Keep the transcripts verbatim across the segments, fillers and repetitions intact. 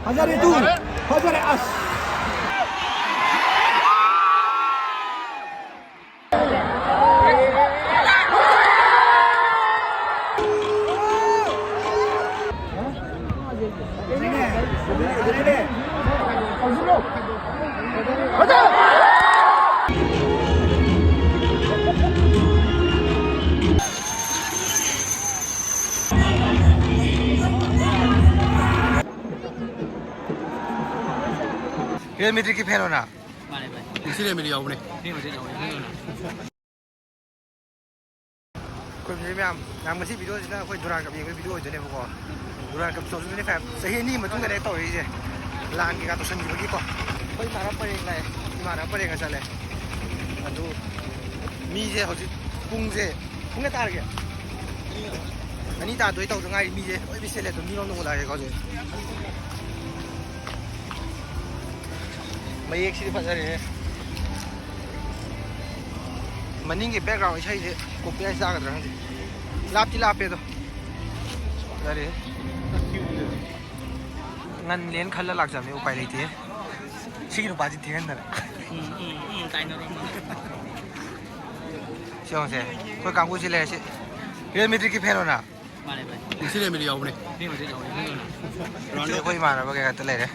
ꯐꯖꯔꯦ ꯇꯨ꯫ ꯐꯖꯔꯦ ꯑꯁ꯫ ꯔꯤꯌꯦꯜ ꯃꯦꯗ꯭ꯔꯤꯠꯀꯤ ꯐꯦꯟ ꯔꯣ ꯅꯪ? ꯃꯥꯅꯦ ꯚꯥꯏ꯫ ꯉꯁꯤ ꯔꯤꯌꯦꯜ ꯃꯦꯗ꯭ꯔꯤꯠ ꯌꯥꯎꯕꯅꯦ꯫ ꯔꯤꯌꯦꯜ ꯃꯦꯗ꯭ꯔꯤꯠ ꯌꯥꯎꯕꯅꯦ, ꯈꯪꯗ꯭ꯔꯣ ꯅꯪ? ꯑꯩꯈꯣꯏ ꯐꯦꯃꯤꯂꯤ ꯃꯌꯥꯝ, ꯃꯌꯥꯝ, ꯉꯁꯤ ꯚꯤꯗꯤꯑꯣꯁꯤꯅ ꯑꯩꯈꯣꯏ ꯗꯨꯔꯥꯟ ꯀꯞ ꯌꯦꯡꯕꯒꯤ ꯚꯤꯗꯤꯑꯣ ꯑꯣꯏꯗꯣꯏꯅꯦꯕꯀꯣ꯫ Durand cup two thousand twenty five, ꯆꯍꯤ ꯑꯅꯤ ꯃꯇꯨꯡꯗꯅꯦ ꯇꯧꯔꯛꯏꯁꯦ, ꯂꯥꯟ ꯀꯩꯀꯥ ꯇꯧꯁꯟꯈꯤꯕꯒꯤꯀꯣ꯫ ꯑꯩꯈꯣꯏ ꯏꯃꯥꯟꯅꯕ ꯄꯔꯦꯡ ꯂꯥꯛꯑꯦ, ꯏꯃꯥꯟꯅꯕ ꯄꯔꯦꯡꯒ ꯆꯠꯂꯦ꯫ ꯑꯗꯨ ꯃꯤꯁꯦ ꯍꯧꯖꯤꯛ ꯄꯨꯡꯁꯦ, ꯄꯨꯡ ꯀꯌꯥ ꯇꯥꯔꯒꯦ? ꯑꯅꯤ ꯇꯥꯗꯣꯏ ꯇꯧꯗ ꯉꯥꯏꯔꯤ꯫ ꯃꯤꯁꯦ ꯂꯣꯏ ꯆꯦꯜꯂꯦ꯫ ꯑꯗꯨꯝ ꯃꯤꯔꯣꯝꯗ ꯑꯣꯜꯂꯛꯑꯒꯦꯀꯣ ꯍꯧꯖꯤꯛ꯫ ꯃꯌꯦꯛꯁꯤꯗꯤ ꯐꯖꯔꯦꯍꯦ꯫ ꯃꯅꯤꯡꯒꯤ background ꯏꯁꯩꯁꯦ copyright ꯆꯥꯒꯗ꯭ꯔꯥ ꯈꯪꯗꯦ꯫ ꯂꯥꯞꯇꯤ ꯂꯥꯞꯄꯦ ꯑꯗꯣ꯫ ꯐꯖꯔꯦꯍꯦ꯫ ꯉꯟꯂꯦꯅ ꯈꯜꯂ ꯂꯥꯛꯆꯕꯅꯦ, ꯎꯄꯥꯏ ꯂꯩꯇꯦ꯫ ꯁꯤꯒꯤ ꯅꯨꯄꯥꯁꯤ ꯊꯦꯡꯍꯟꯗꯅ꯫ ꯎꯝ, ꯎꯝ, ꯎꯝ, ꯇꯥꯏꯅꯔꯣ꯫ ꯁꯤ ꯌꯦꯡꯉꯨꯁꯦ, ꯑꯩꯈꯣꯏ ꯀꯥꯡꯕꯨꯁꯤ ꯂꯩꯔꯦ ꯁꯤ꯫ ꯔꯤꯌꯦꯜ ꯃꯦꯗ꯭ꯔꯤꯠꯀꯤ ꯐꯦꯟ ꯔꯣ ꯅꯪ? ꯃꯥꯅꯦ ꯚꯥꯏ꯫ ꯉꯁꯤ ꯔꯤꯌꯦꯜ ꯃꯦꯗ꯭ꯔꯤꯠ ꯌꯥꯎꯕꯅꯦ꯫ ꯔꯤꯌꯦꯜ ꯃꯦꯗ꯭ꯔꯤꯠ ꯌꯥꯎꯕꯅꯦ, ꯈꯪꯗ꯭ꯔꯣ ꯅꯪ? ꯁꯤ ꯑꯩꯈꯣꯏ ꯏꯃꯥꯟꯅꯕ ꯀꯩ ꯉꯥꯛꯇ ꯂꯩꯔꯦ꯫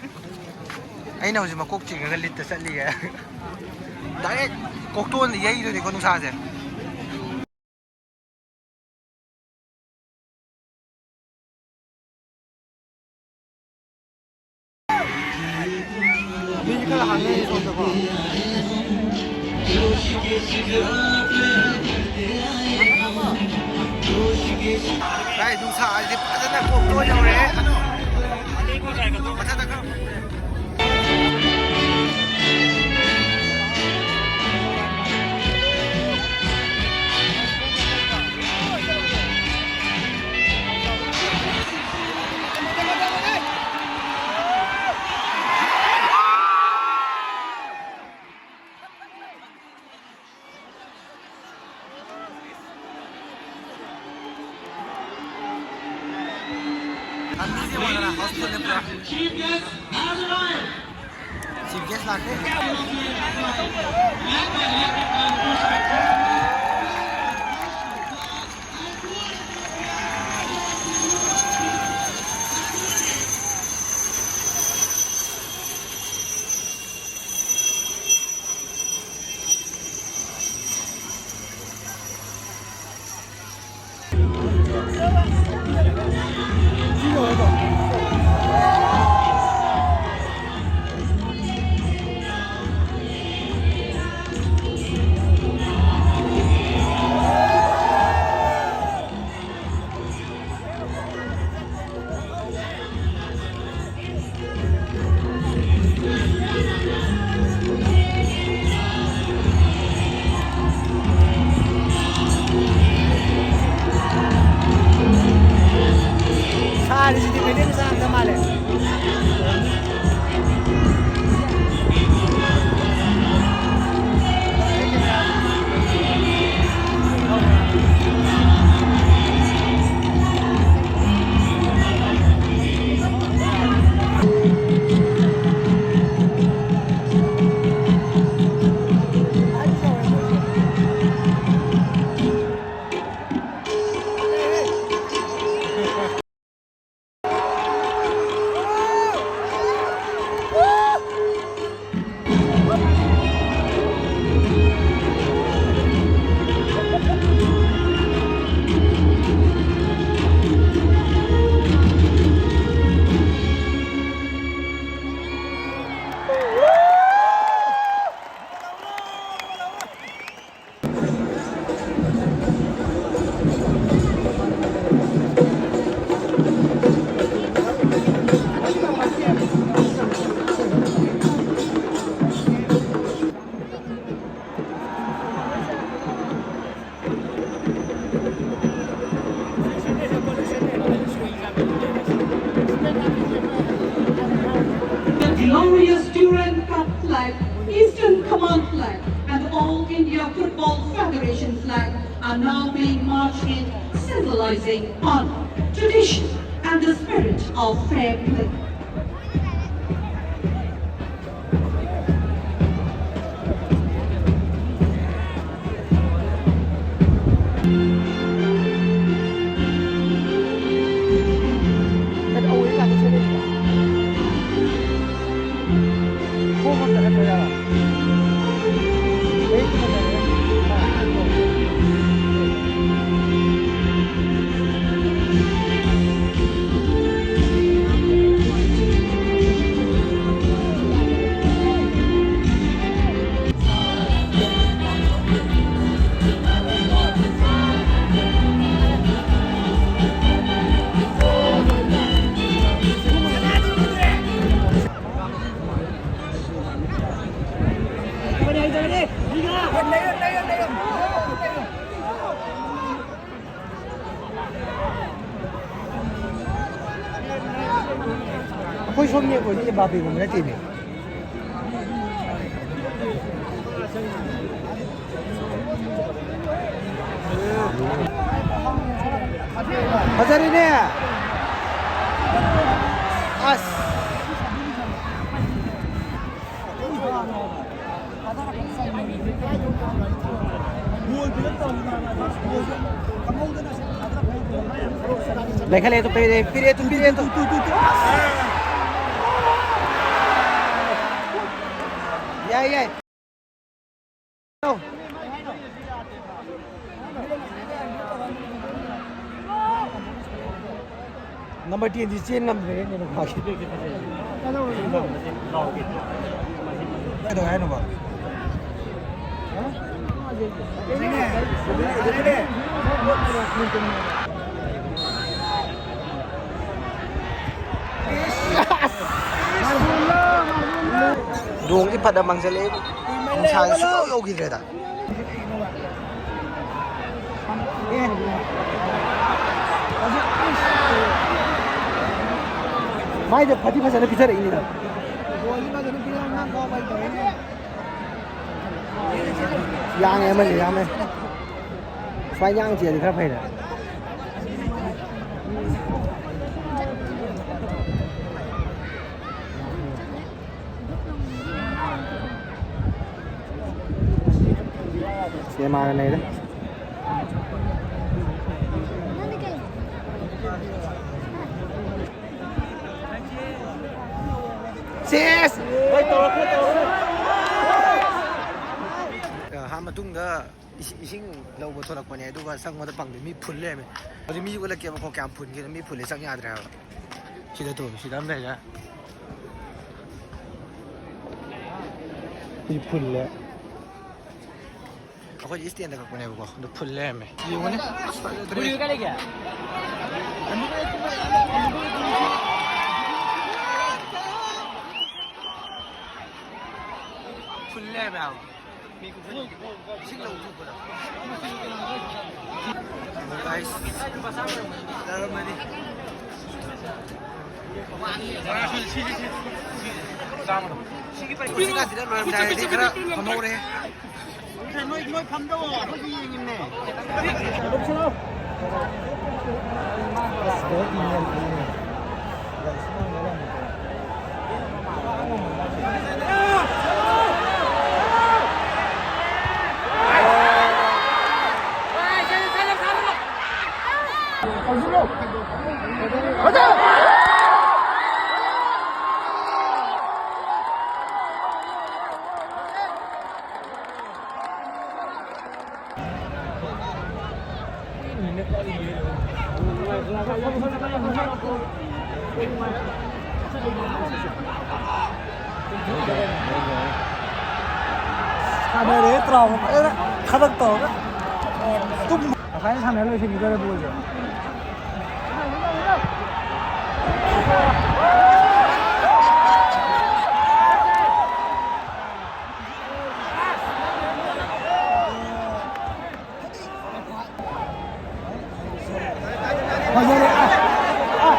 ꯑꯩꯅ ꯍꯧꯖꯤꯛ ꯃꯀꯣꯛ ꯆꯤꯡꯉꯒ ꯂꯤꯠꯇ ꯆꯠꯂꯤꯌꯦ꯫ Direct ꯀꯣꯛꯇꯣꯟꯗ ꯌꯩꯗꯣꯏꯅꯤꯀꯣ ꯅꯨꯡꯁꯥꯁꯦ꯫ ꯃꯤꯁꯦ ꯈꯔ ꯍꯥꯡꯅꯩꯌꯦ ꯁꯣꯝꯗꯀꯣ꯫ ꯚꯥꯏ, ꯅꯨꯡꯁꯥꯁꯦ ꯐꯖꯅ ꯀꯣꯛꯇꯣꯟ ꯌꯧꯔꯦ꯫ ꯃꯊꯛꯇ ꯈꯔ Chief guest ꯂꯥꯛꯈ꯭ꯔꯦ꯫ ꯁꯥꯔꯤꯁꯤꯗꯤ ꯃꯩꯇꯩ ꯃꯆꯥ ꯉꯥꯛꯇ ꯃꯥꯜꯂꯦ꯫ The glorious Durand Cup flag, Eastern Command flag, and the All India Football Federation flag are now being marched in, symbolizing honor, tradition, And the spirit of fair play. ꯑꯩꯈꯣꯏ ꯁꯣꯝ ꯌꯦꯡꯕꯗꯤ ꯑꯦꯝꯕꯥꯄꯦꯒꯨꯝꯕ ꯅꯠꯇꯦꯅꯦ꯫ ꯐꯖꯔꯦꯅꯦ꯫ ꯑꯁ꯫ ꯂꯩꯈꯠꯂꯦ ꯑꯗꯨ ꯄꯤꯔꯦ, ꯄꯤꯔꯦ ꯑꯗꯨ, ꯄꯤꯔꯦ ꯑꯗꯨ, ꯄꯤꯔꯦ ꯑꯗꯨ꯫ ꯌꯥꯏ, ꯌꯥꯏ꯫ ꯅꯝꯕꯔ ꯇꯦꯟꯗꯤ ꯆꯦꯟ ꯉꯝꯗ꯭ꯔꯦ ꯀꯩꯅꯣ ꯃꯥꯒꯤ꯫ ꯀꯩꯗꯧꯋꯦ ꯍꯥꯏꯅꯣꯕ? ꯅꯣꯡꯗꯤ ꯐꯅ ꯃꯪꯁꯤꯜꯂꯛꯑꯦ, ꯅꯨꯡꯁꯥꯁꯦ ꯁꯨꯡꯌꯧ ꯌꯧꯈꯤꯗ꯭ꯔꯦꯗ꯫ ꯃꯥꯏꯗ ꯐꯗꯤ ꯐꯖꯅ ꯄꯤꯊꯔꯛꯏꯅꯤꯗ꯫ ꯌꯥꯡꯉꯦ ꯑꯃꯁꯦ, ꯌꯥꯝꯃꯦ꯫ ꯁꯨꯃꯥꯏꯅ ꯌꯥꯡ ꯆꯦꯜꯂꯗꯤ ꯈꯔ ꯐꯩꯗ꯫ ꯃꯥꯒ ꯂꯩꯔꯦ꯫ ꯁꯦꯁ! ꯍꯣꯏ, ꯇꯧꯔꯛꯈ꯭ꯔꯦ, ꯇꯧꯔꯛꯈ꯭ꯔꯦ꯫ ꯑꯍꯥꯟꯕ ꯃꯇꯨꯡꯗ ꯏꯁꯤꯡ, ꯏꯁꯤꯡ ꯂꯧꯕ ꯊꯣꯛꯂꯛꯄꯅꯦ, ꯑꯗꯨꯒ ꯆꯪꯕꯗ ꯐꯪꯗꯦ, ꯃꯤ ꯐꯨꯜ ꯂꯩꯔꯝꯃꯦ꯫ ꯑꯗꯨ ꯃꯤ ꯎꯠꯂꯛꯀꯦꯕꯀꯣ, ꯀꯌꯥꯝ ꯐꯨꯟꯒꯦꯅ꯫ ꯃꯤ ꯐꯨꯜꯂꯦ, ꯆꯪ ꯌꯥꯗ꯭ꯔꯦ ꯍꯥꯏꯕ꯫ ꯁꯤꯗ ꯇꯨ, ꯁꯤꯗ ꯑꯃ ꯂꯩꯔꯦ꯫ ꯁꯤ ꯐꯨꯜꯂꯦ꯫ ꯑꯩꯈꯣꯏꯗꯤ ꯏꯁꯇꯦꯟꯗ ꯀꯛꯄꯅꯦꯕꯀꯣ, ꯑꯗꯨ ꯐꯨꯜ ꯂꯩꯔꯝꯃꯦ꯫ ꯌꯦꯡꯉꯨꯅꯦ꯫ ꯑꯁ, ꯐꯖꯗ꯭ꯔꯦ꯫ ꯀꯥꯏ ꯂꯩꯒꯦ? ꯐꯨꯜ ꯂꯩꯔꯝꯃꯦ ꯍꯥꯏꯕ꯫ ꯃꯤ ꯀꯨꯝꯍꯩ ꯏꯁꯤꯡ ꯂꯧ ꯊꯣꯛꯄꯗ꯫ Guys, ꯂꯧꯔꯝꯃꯅꯤ꯫ ꯍꯧꯖꯤꯛꯀꯥꯟꯁꯤꯗ ꯂꯣꯏꯔꯝꯗꯥꯏꯗꯗꯤ ꯈꯔ ꯐꯝꯍꯧꯔꯦ꯫ ꯅꯣꯏ, ꯅꯣꯏ ꯐꯝꯗꯧꯑꯣ, ꯑꯩꯈꯣꯏꯁꯨ ꯌꯦꯡꯉꯤꯝꯅꯦ꯫ ꯁꯥꯟꯅꯔꯦ ꯇ꯭ꯔꯥꯎ ꯐꯖꯅ ꯊꯕꯛ ꯇꯧꯔꯒ ꯇꯨꯝ꯫ ꯉꯁꯥꯏꯅ ꯁꯥꯟꯅꯔ ꯂꯣꯏꯁꯤꯟꯈꯤꯗꯣꯔꯦ ꯕꯣꯜꯁꯦ꯫ ꯐꯖꯔꯦ꯫ ꯑ, ꯑ꯫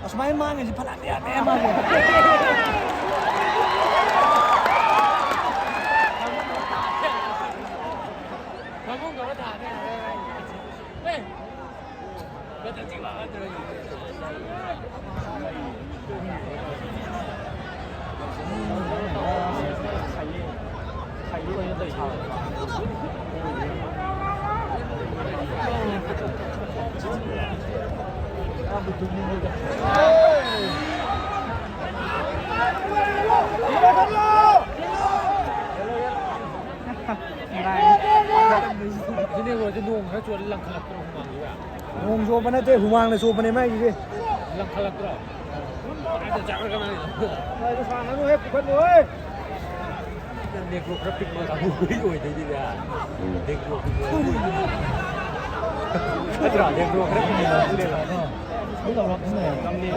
ꯑꯁꯨꯃꯥꯏꯅ ꯃꯥꯡꯉꯤꯁꯤ ꯐꯅꯌꯥꯝ ꯌꯥꯝꯃꯦ ꯃꯥꯁꯦ꯫ ꯑꯗꯨꯅꯦ ꯕ꯭ꯔꯣ, ꯑꯗꯨ ꯅꯣꯡ ꯈꯔ ꯆꯨꯔꯗꯤ ꯂꯪꯈꯠꯂꯛꯇ꯭ꯔꯣ ꯍꯨꯃꯥꯡꯁꯤꯒ? ꯅꯣꯡ ꯆꯣꯞꯄ ꯅꯠꯇꯦ, ꯍꯨꯃꯥꯡꯅ ꯆꯣꯞꯄꯅꯦ ꯃꯥꯏꯁꯤꯗꯤ꯫ ꯂꯪꯈꯠꯂꯛꯇ꯭ꯔꯣ? ꯀꯥꯏꯗ ꯆꯠꯈ꯭ꯔꯒꯅ? ꯅꯣꯏꯗ ꯁꯥꯟꯅꯅꯨꯍꯦ, ꯄꯨꯈꯠꯂꯨꯍꯦ꯫ ꯅꯦꯒ꯭ꯔꯣ ꯈꯔ ꯄꯤꯛꯄ ꯀꯥꯡꯕꯨ ꯑꯣꯏꯗꯣꯏꯅꯤꯗ꯫ ꯎꯝ꯫ ꯅꯦꯒ꯭ꯔꯣ ꯄꯤꯛꯄ꯫ ꯅꯠꯇ꯭ꯔꯣ? ꯅꯦꯒ꯭ꯔꯣ ꯈꯔ ꯄꯤꯛꯄ ꯀꯥꯡꯕꯨꯅꯦꯕ꯫ ꯉꯝꯅꯤ꯫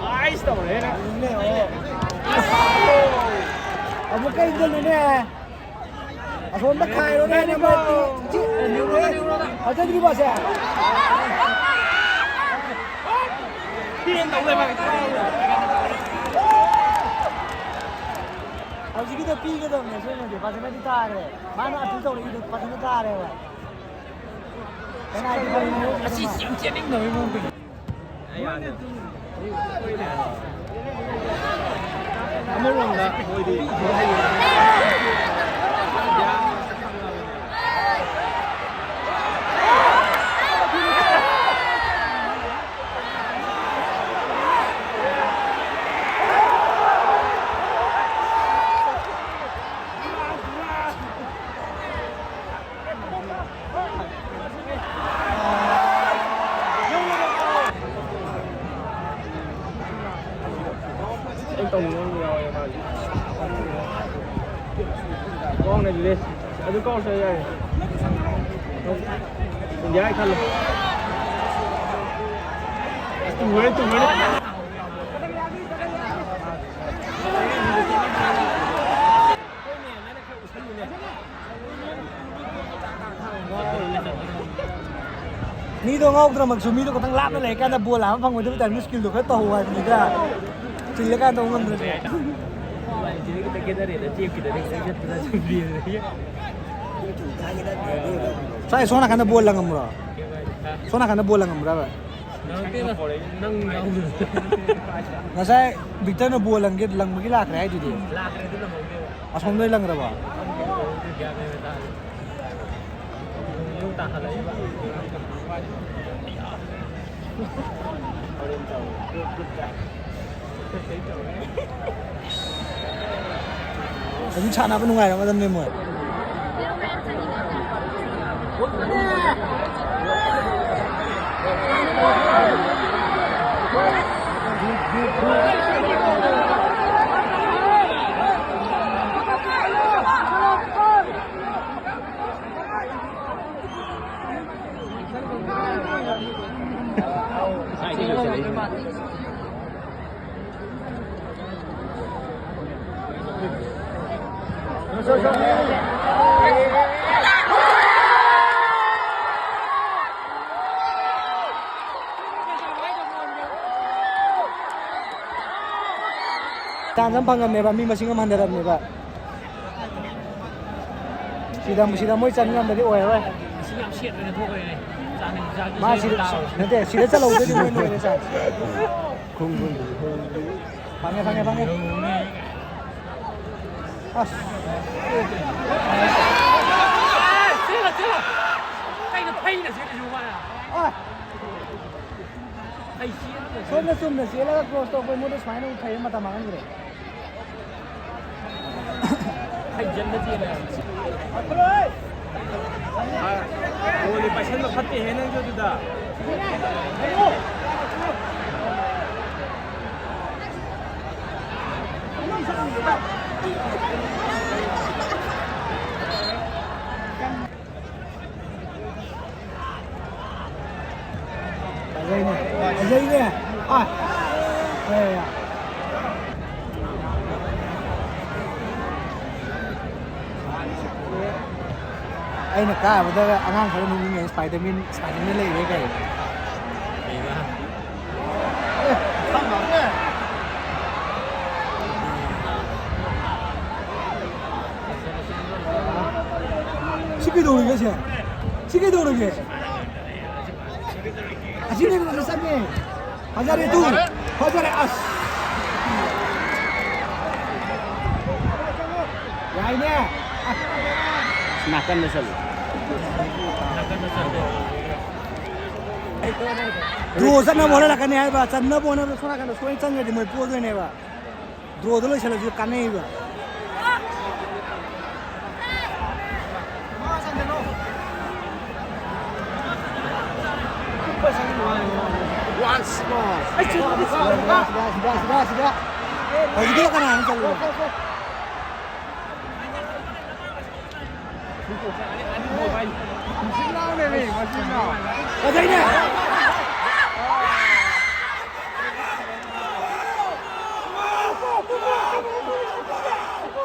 ꯑꯥꯏꯁ ꯇꯧꯔꯦ ꯅꯪ꯫ ꯑꯃꯨꯛꯀ ꯏꯟꯖꯜꯂꯨꯅꯦ꯫ ꯑꯁꯣꯝꯗ ꯈꯥꯏꯔꯣꯅꯦ, ꯅꯝꯕꯔ ꯇꯨ꯫ ꯁꯤ, ꯐꯖꯗ꯭ꯔꯤꯕꯣ ꯑꯁꯦ? ꯍꯧꯖꯤꯛꯀꯤꯗꯣ ꯄꯤꯒꯗꯕꯅꯦ, ꯑꯁꯦꯡꯕꯗꯤ ꯐꯖꯅꯗꯤ ꯇꯥꯈ꯭ꯔꯦ꯫ ꯃꯥꯅ ꯑꯗꯨ ꯇꯧꯔꯛꯏꯗꯣ ꯐꯖꯅ ꯇꯥꯔꯦꯕ꯫ ꯀꯅꯥꯒꯤ ꯐꯪꯉꯤꯅꯣ? ꯑꯁꯤ ꯌꯥꯝ ꯆꯦꯟꯅꯤꯡꯗꯕꯩ ꯃꯑꯣꯡꯗ꯫ ꯑꯃꯔꯣꯝꯗ ꯃꯣꯏꯗꯤ ꯑꯩ ꯇꯧꯅꯤꯡꯕ ꯑꯃ ꯌꯥꯎꯋꯦ ꯃꯥꯒꯤ꯫ ꯀꯥꯎꯅꯦ ꯑꯗꯨꯗꯤ꯫ ꯑꯗꯨ ꯀꯥꯎꯔꯁꯨ ꯌꯥꯏ꯫ ꯏꯟꯗꯤꯌꯥꯒꯤ ꯈꯜꯂꯣ꯫ ꯇꯨꯔꯦ, ꯇꯨꯔꯦ꯫ ꯃꯤꯗꯣ ꯉꯥꯎꯗ꯭ꯔꯃꯛꯁꯨ, ꯃꯤꯗꯣ ꯈꯤꯇꯪ ꯂꯥꯞꯅ ꯂꯩꯔꯀꯥꯟꯗ ꯕꯣꯜ ꯂꯥꯝꯕ ꯐꯪꯉꯣꯏꯗꯕ ꯇꯥꯏꯞꯇ ꯁ꯭ꯀꯤꯜꯗꯣ ꯈꯔ ꯇꯧꯍꯧ ꯍꯥꯏꯕꯅꯤꯗ꯫ ꯆꯤꯜꯂꯀꯥꯟꯗ ꯇꯧꯕ ꯉꯝꯗ꯭ꯔꯁꯨ꯫ ꯁꯤꯗꯒꯤ ꯈꯤꯇꯪ ꯈꯦꯠꯅꯔꯦꯗ, ꯆꯦꯞꯀꯤꯗ ꯈꯤꯇꯪ ꯆꯠꯄꯗ ꯁꯨꯝ ꯌꯦꯡꯕꯗꯒꯤ꯫ ꯁ꯭ꯋꯥꯏ ꯁꯣꯝ ꯅꯥꯀꯟꯗ ꯕꯣꯜ ꯂꯪꯉꯝꯕ꯭ꯔꯣ? ꯁꯣꯝ ꯅꯥꯀꯟꯗ ꯕꯣꯜ ꯂꯪꯉꯝꯕ꯭ꯔꯕ? ꯅꯪ ꯉꯁꯥꯏ ꯕꯤꯛꯇꯔꯅ ꯕꯣꯜ ꯂꯪꯒꯦ, ꯂꯪꯕꯒꯤ ꯂꯥꯛꯈ꯭ꯔꯦ ꯍꯥꯏꯗꯨꯗꯤ꯫ ꯑꯁꯣꯝꯗ ꯂꯪꯈ꯭ꯔꯕꯣ? ꯍꯧꯖꯤꯛ ꯁꯥꯟꯅꯕ ꯅꯨꯡꯉꯥꯏꯔꯝꯒꯗꯕꯅꯦ ꯃꯣꯏ꯫ ꯆꯥꯟꯁ ꯑꯃ ꯐꯪꯉꯝꯅꯦꯕ, ꯃꯤ ꯃꯁꯤꯡ ꯑꯃ ꯍꯟꯊꯔꯝꯅꯦꯕ꯫ ꯁꯤꯗ, ꯁꯤꯗ ꯃꯣꯏ ꯆꯟ ꯉꯝꯗꯗꯤ ꯑꯣꯏꯔꯔꯣꯏ꯫ ꯁꯤ ꯌꯥꯝ ꯁꯦꯠ ꯑꯣꯏꯅ ꯊꯣꯛꯈ꯭ꯔꯦꯅꯦ꯫ ꯆꯥꯅꯤꯡ ꯆꯥꯛ ꯃꯥ ꯁꯤꯗ, ꯇꯥꯕ꯫ ꯅꯠꯇꯦ, ꯁꯤꯗ ꯆꯠꯍꯧꯗ꯭ꯔꯗꯤ ꯃꯣꯏ ꯂꯣꯏꯔꯦ ꯆꯥꯟꯁ꯫ ꯈꯣꯡꯒꯨꯜ꯫ ꯐꯪꯉꯦ, ꯐꯪꯉꯦ, ꯐꯪꯉꯦ꯫ ꯑꯁ꯫ ꯆꯦꯜꯂꯣ, ꯆꯦꯜꯂꯣ꯫ ꯀꯩꯅꯣ ꯐꯩꯅ ꯆꯦꯜꯂꯤꯁꯤꯕꯨ ꯃꯥꯅ? ꯑ꯫ ꯐꯩ ꯆꯦꯜꯂꯒ ꯁꯣꯝꯗ ꯆꯨꯝꯅ ꯆꯦꯜꯂꯒ ꯀ꯭ꯔꯣꯁ ꯇꯧꯕ ꯃꯣꯏꯗ ꯁꯨꯃꯥꯏꯅ ꯑꯃꯨꯛ ꯐꯩ ꯃꯇꯝ ꯃꯥꯡꯍꯟꯈ꯭ꯔꯦ꯫ ꯍꯩꯖꯤꯟꯕ ꯆꯦꯜꯂꯦ꯫ ꯕꯣꯜꯗꯤ ꯄꯥꯏꯁꯟꯕ ꯐꯠꯇꯦꯍꯦ ꯅꯪꯁꯨ ꯑꯗꯨꯗ꯫ ꯐꯖꯩꯅꯦ, ꯐꯖꯩꯅꯦ꯫ ꯑꯥ꯫ ꯌꯥ, ꯌꯥ, ꯌꯥ꯫ ꯑꯩꯅ ꯀꯥꯕꯗ ꯑꯉꯥꯡ ꯈꯔ ꯅꯣꯛꯅꯤꯡꯉꯦ, ꯁ꯭ꯄꯥꯏꯗꯔꯃꯦꯟ, ꯁ꯭ꯄꯥꯏꯗꯔꯃꯦꯟ ꯂꯩꯔꯦ ꯀꯥꯏ꯫ ꯀꯩꯗꯧꯔꯒꯦ ꯁꯦ? ꯁꯤ ꯀꯩꯗꯧꯔꯒꯦ? ꯑꯁꯤꯅꯦ ꯆꯪꯉꯦ꯫ ꯐꯖꯔꯦ ꯇꯨ꯫ ꯐꯖꯔꯦ ꯑꯁ꯫ ꯌꯥꯏꯅꯦ꯫ ꯅꯥꯀꯟꯗ ꯆꯠꯂꯨ꯫ ꯗ꯭ꯔꯣ ꯆꯠꯅꯕ ꯍꯣꯠꯅꯔꯛꯀꯅꯤ ꯍꯥꯏꯕ, ꯆꯟꯅꯕ ꯍꯣꯠꯅꯕꯗ ꯁꯣꯝ ꯅꯥꯀꯟꯗ ꯁꯣꯏꯅ ꯆꯪꯉꯗꯤ ꯃꯣꯏ ꯄꯣꯗꯣꯏꯅꯦꯕ꯫ ꯗ꯭ꯔꯣꯗ ꯂꯣꯏꯁꯤꯜꯂꯁꯨ ꯀꯥꯟꯅꯩꯕ꯫ Once more. ꯁꯤꯗ, ꯁꯤꯗ, ꯁꯤꯗ, ꯁꯤꯗ꯫ ꯍꯧꯖꯤꯛꯀꯤꯗꯣ ꯀꯅꯥꯅꯣ ꯆꯜꯂꯤꯗꯣ? ꯐꯖꯩꯅꯦ꯫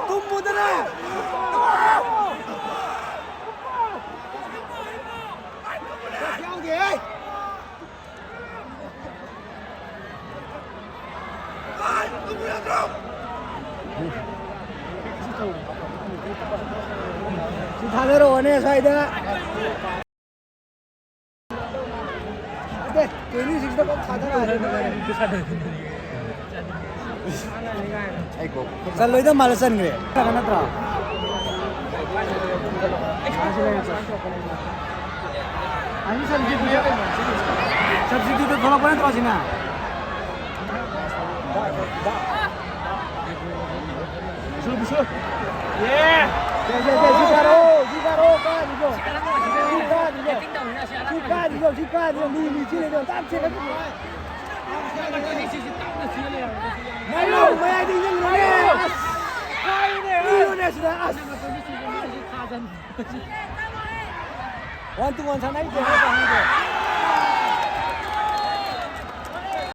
ꯇꯨꯝꯃꯨꯗꯅ꯫ ꯌꯥꯎꯗꯦꯍꯦ꯫ ꯁꯤ ꯊꯥꯗꯔꯛꯑꯣꯅꯦ ꯁ꯭ꯋꯥꯏꯗ꯫ ꯅꯠꯇꯦ, twenty six ꯗ ꯀꯣꯛ ꯊꯥꯗꯔꯛꯑꯗꯤ꯫ ꯆꯜꯂꯣꯏꯗ ꯃꯥꯜꯂꯦ, ꯆꯟꯈ꯭ꯔꯦ꯫ ꯅꯠꯇ꯭ꯔꯣ? ꯑꯅꯤ ꯆꯟꯈꯤꯕꯗ substitute ꯊꯣꯛꯂꯛꯄ ꯅꯠꯇ꯭ꯔꯣ ꯁꯤꯅ? ꯁꯤ ꯀꯥꯔꯣ, ꯁꯤ ꯀꯥꯔꯣ, ꯀꯥꯔꯤꯗꯣ꯫ ꯁꯤ ꯀꯥꯔꯤꯗꯣ꯫ ꯁꯤ ꯀꯥꯔꯤꯗꯣ, ꯁꯤ ꯀꯥꯔꯤꯗꯣ, ꯂꯨꯏ ꯂꯨꯏ ꯆꯦꯜꯂꯤꯗꯣ, ꯇꯥꯞ ꯆꯦꯜꯂꯒ꯫ ꯃꯥꯏꯂꯣ, ꯃꯌꯥꯏꯗ ꯏꯟꯖꯟꯈ꯭ꯔꯣꯅꯦ꯫ ꯑꯁ꯫ ꯏꯔꯣꯅꯦ ꯁꯤꯗ, ꯑꯁ꯫ One to one ꯁꯥꯟꯅꯔꯤꯁꯦ꯫